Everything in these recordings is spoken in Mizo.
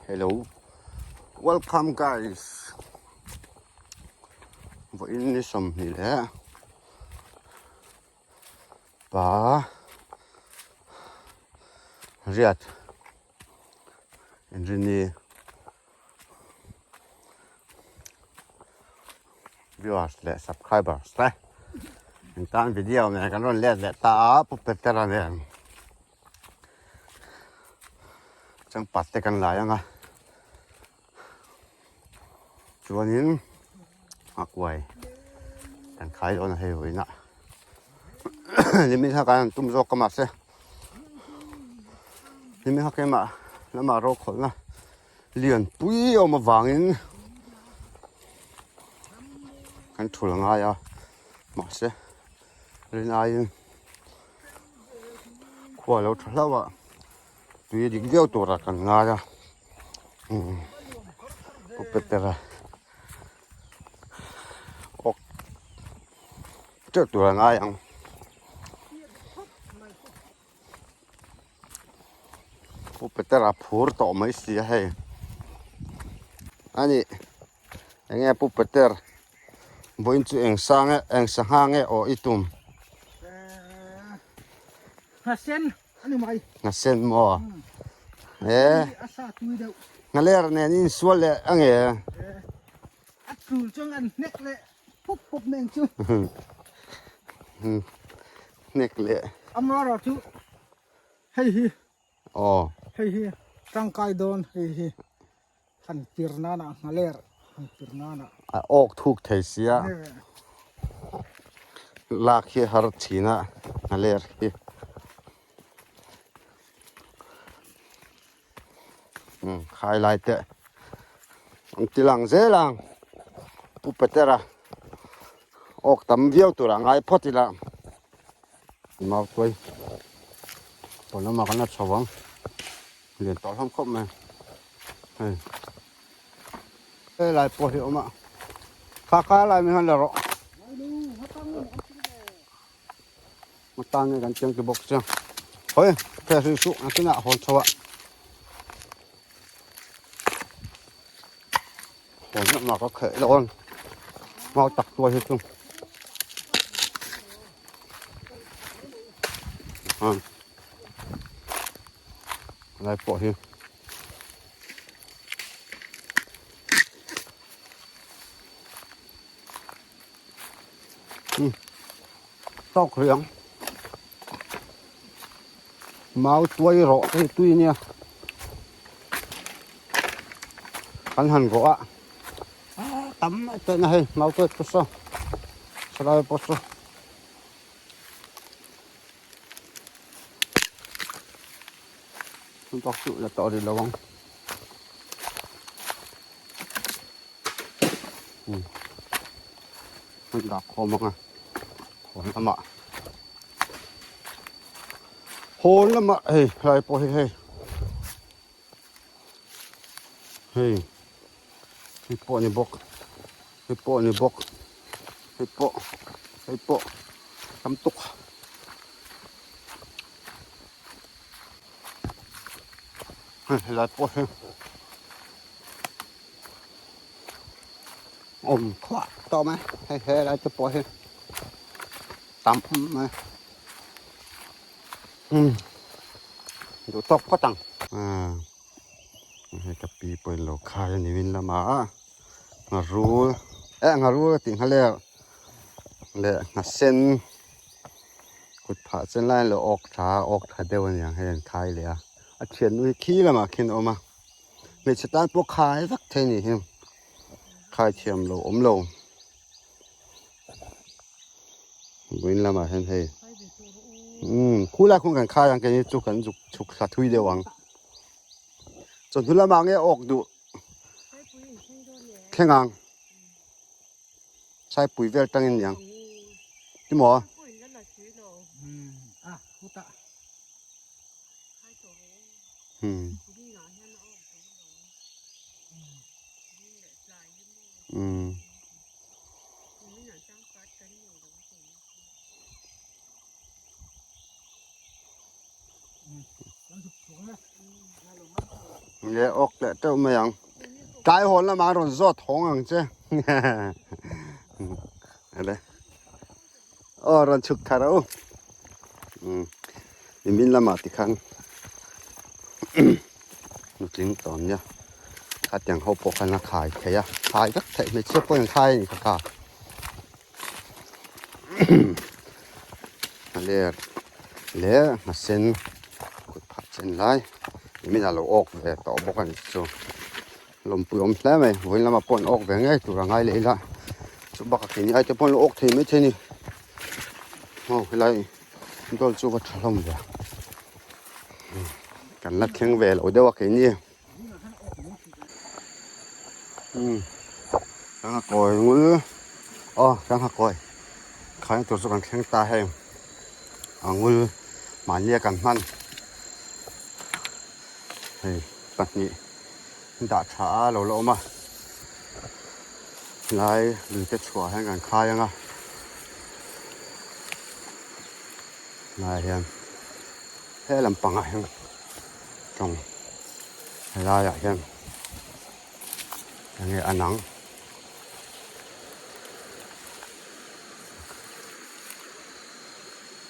Hello welcome guys vawiin ni 20 leh pa riat inrini viewers leh subscribers te in tan video nen kan rawn let leh ta a Pu Petera nen changpat te kan lai ang a chuanin a kuai kan khai dawn a hei vawiinah nimin kha kan han tum zawk a mahse nimin kha keimah lamah rokhawlhna lian pui a awm avangin kan thul a ngai a mahse rin aiin khua a lo tha hlauh a tui dik viau turah kan ngai a umm pu petera awk teuh tur a ngai ang. Pu Petera phur tawh mai si a hei a ni eng nge Pu Peter vawiin chu eng sa nge eng sangha nge aw i tum Nghasen a ni mai Nghasen maw e Nghaler nen in insual leh a nge A tul chuan an hnek leh pup pup nen chu Hnek leh. Amara chu hei hi aw hei hi tangkai dawn hei hi han pir nana nghaler han pir nana a awk thuk thei sia lak hi har thin a nghaler hi umm khai lai te an ti lang zel ang Pu Petera awk tam viau tur a ngai phawt ila mau tuai pawn lamah kan la chho ang lian tawh hlawm khawp mai hei helai pawh hi a awm a kha kha lai mi hian la rawh Hma nge kan chiang ti bawk chiang hawi pheh hrih suh nakinah hawn chho ah hawn hlauh mah ka khelh dawn mau tak tuai hi chu lai pawh hi Tawk rih ang. Mau tuai rawh te hi tui ania. Kan han rawh a. Tam mai tawh na hei mau tuai pawh saw. Salai pawh saw. Tawk chu la tawh rih lo ang. An dah khawm ang a hawn lamah hawn lamah hei helai pawh hi hei hei hei pawh a ni bawk hei pawh a ni bawk hei pawh hei pawh tam tuk hei helai pawh hi. Awm khuah tawh mai hei he lai te pawh hi tam mai umm duh tawk phawt ang ah hei ka pi pawh in lo khai a ni min lamah ngharul eh ngharul a tih nghalel leh nghasen kut phah chen lai an lo awk tha a awk tha deuh a niang hei an khai leh a a thiannu hi khi lamah khian a awm a. Hmeichhe tan pawh khai vak thei a nih hi khai thiam lo awm lo vawiin lamah hian hei umm khulai khuan kan khai ang keini chu kan zuk chhuk thla thui deuh ang chawhnu lamah nge awk duh thleng ang saipui vel tangin niang timaw. Nge awk leh teuh mai ang. Tlai hawn lamah an rawn zawt hawng ang che. Ele. Aw rawn chhuk thar a u. Nimin lamah tikhan nutling tawn nia. Khatiang ho pawh khan a khai thei a. Khai vek theih hmeichhia pawhin an khai a ni kha kha. A ler leh nghasen kut phah chen lai nimin ah lo awk ve tawh bawk a ni chu lawmpui awm hle mai vawiin lamah pawh an awk ve ngei tur a ngai leh ila chu bakah keini ai te pawh an lo awk thei maithei a ni aw helai dawl chu va tha hlawm ve kan la thleng ve lo deuh a keini. Sangha kawi ngul aw sangha kawi khaina tur chu kan thleng ta hei a ngul mahnia kan hman hei pahnih dah tha a lo la awm a helai lui te chhuah hian kan khai ang a helaiah hian he lampangah hian. Tawng helaiah hian enge a nang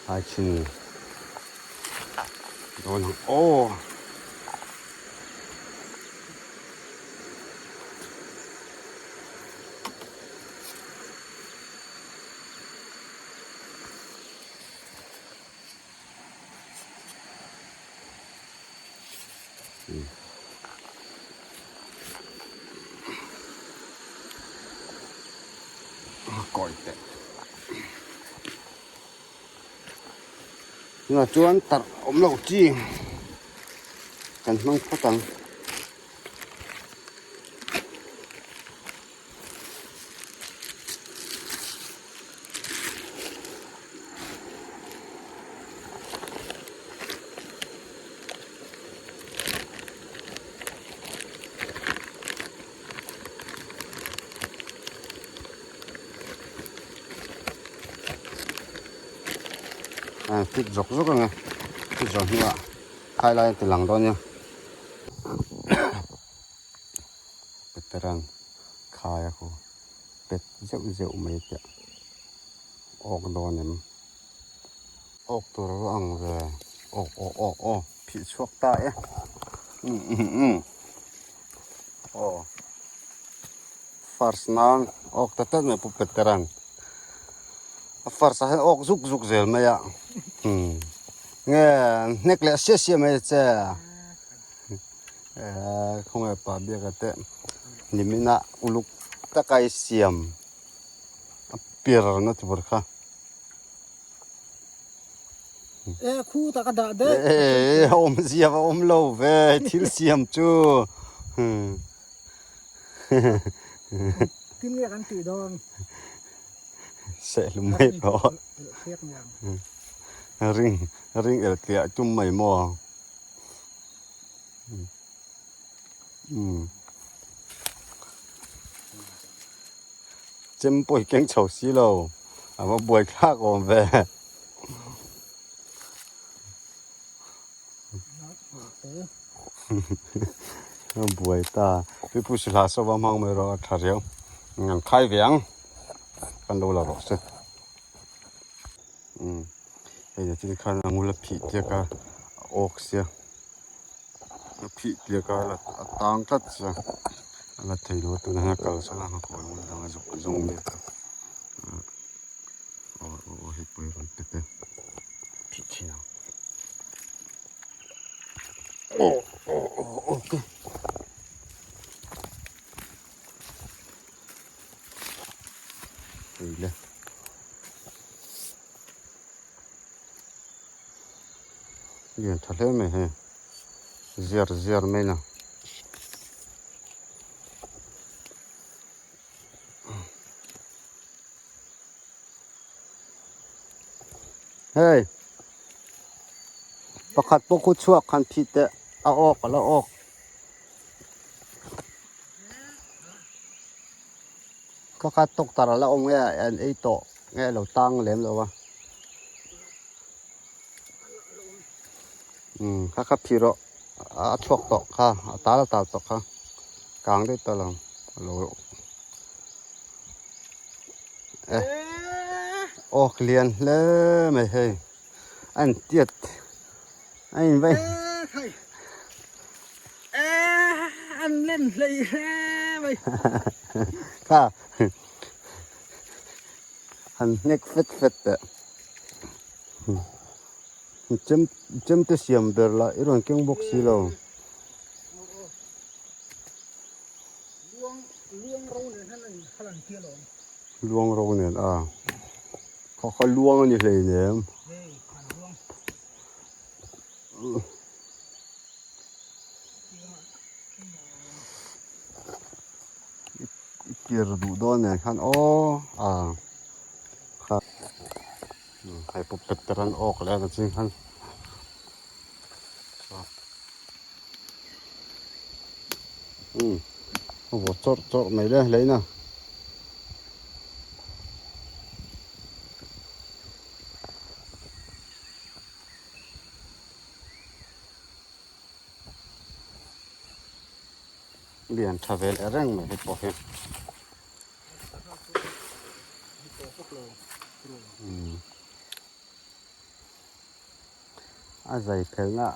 hai chin dawn ang aw. Kawi teh tunah chuan tarh awm loh chi kan hmang phawt ang. A fit zawk zawk ang a fit zawh hnuah khai lai a ti lang dawn nia. Veteran khai a khu pet zeuh zeuh mai teh awk dawn em awk tur a ang ve awk awk awk aw phih chhuak ta e umm umm umm aw first nan awk ta tlat mai pu veteran a first ah hian awk zuk zuk zel mai a umm nge hnek leh siah siah mai che. Eee khawngaih pa biaka te nimina uluk taka i siam a pir na ti bawr kha. E khu taka dah daih. Eee awm zia va awm lo ve thil siam chu. Tin nge kan tih dawn. Sehlum mai rawh. Ring ring el tliah tum mai maw. Chem pawh hi keng chho si lo a va buai thlak awm ve. A buai ta pipu sihla sawva hmang mai rawh a tha riau an khai ve ang kan lo la rawh se. Umm hei ah chuan khan a ngul a phih tliak a a awk sia a phih tliak a a tang tlat sia a la thei lo a tunah hian a kal sawn a nghakuai ngul dang a zuk zawng mek a aw aw hei pawh hi rawn pet e phih thin ang aw aw aw okay. Hei le. Lian tha hle mai hei ziar ziar mai na. Hei pakhat pawh khu chhuak khan phih teh a awk a la awk. Ka kha tawktar a la awm nge an ei tawh nge a lo tang lem lo a umm kha kha phih rawh. A chhuak tawh kha a tal a tal tawh kha kang daih tawh lo a lo e awk lian hle mai hei a in tiat a in vai an len hlei hle mai kha han hnek fet fet teh. Chem chem te siam ber lah i rawn keng bawk si lo. Luang ro nen a kha kha luang a ni hleinem. I tir duh dawn nen khan aw a kha. Hei pawh pet te ran awk leh a ching khan umm a vawt chawrh chawrh mai le hlei na. Lian tha ve leh reng mai hei pawh hi. A zai phelna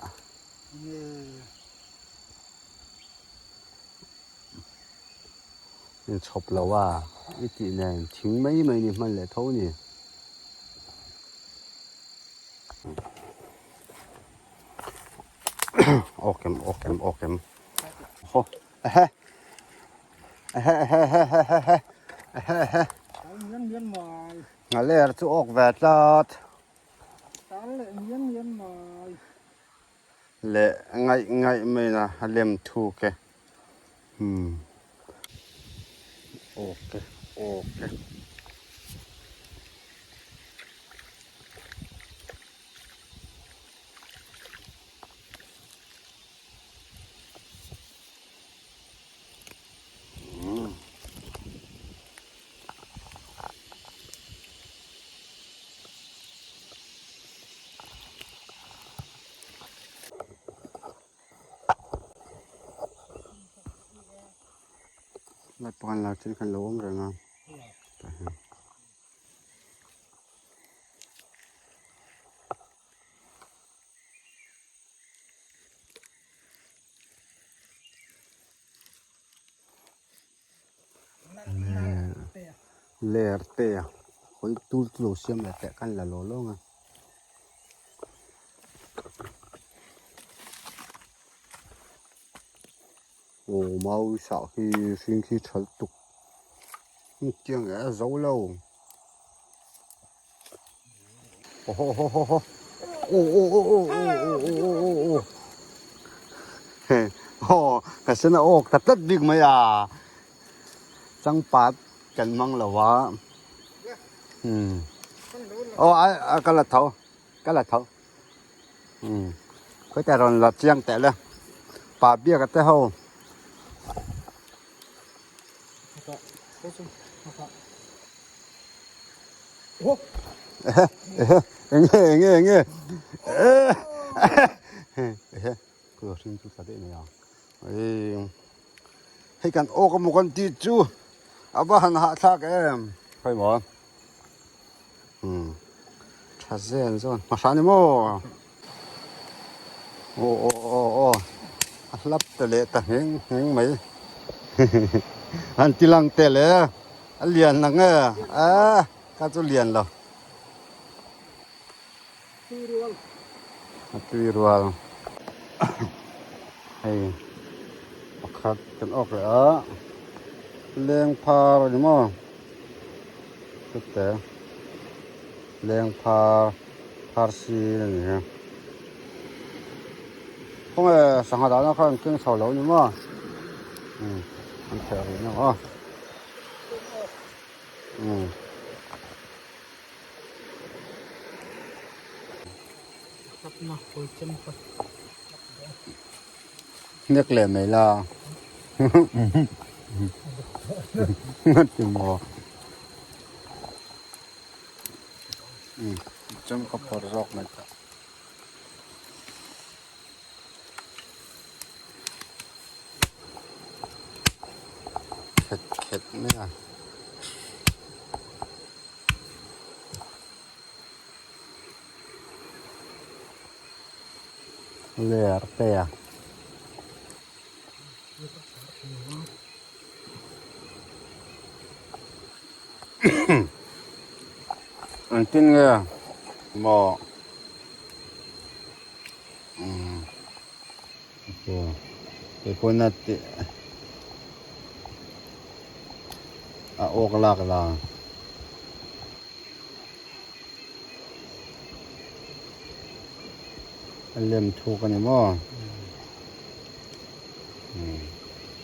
inchhawp lo a i tih nen thing mai mai ni hman leh tho ni. Awk em awk em awk em haw ehe Nghaler chu awk ve tlat. Leh ngaih ngaih mai na a lem thuk e. Umm. Awk e awk e. Lai pakhat lar chin khan lo awm reng a tah hian. Ler te a hawi tul chu lo siam leh teh khan la law lawng a. Aw mau sah khi hring khi tha lutuk tiang eh a zo lo. Aw haw haw haw haw aw aw aw aw aw aw aw aw aw aw ka sen a awk ta tlat bik mai a changpat kan hmang lo a umm aw a ka la tho ka la tho umm khawite rawn la chiang teh le pa biak a te ho. Enge enge enge ehe khaw hring chu tla daih mai ang hei kan awk emaw kan tih chu a va han hahthlak em khawi maw umm tha zen zawn hmahra ni maw aw aw aw aw a hlap ta leh ta ngheng ngheng mai han ti lang teh le a lian lang e a ka chu lian lo a tui rual hei pakhat kan awk leh a leng phar a ni maw chute leng phar phar si a ni a khawnge sangha dahna kha an keng chho lo a ni maw umm an theh rih na aw umm. Hnek leh mai la ti maw chem ka phawrh zawk mai ta. khet khet mai a. Ler te a. Engtin nge maw umm keipawhin a tih a awk lak la. A lem thuk a ni maw?